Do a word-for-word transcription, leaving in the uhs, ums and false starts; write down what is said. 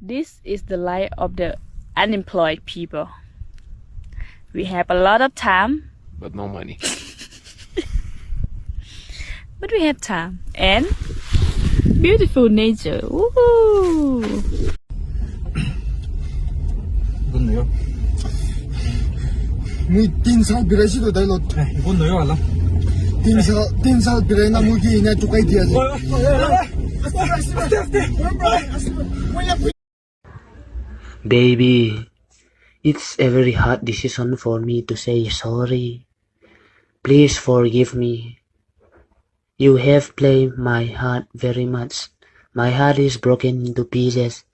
This is the life of the unemployed people. We have a lot of time, but no money. But we have time and beautiful nature. Woohoo! Gun no yo. Mui tin sal birai si do dai lot. Eh, gun no yo ala. Tin sal, tin sal birai na mui ki na tukai dia. Baby, it's a very hard decision for me to say sorry. Please forgive me. You have played my heart very much. My heart is broken into pieces.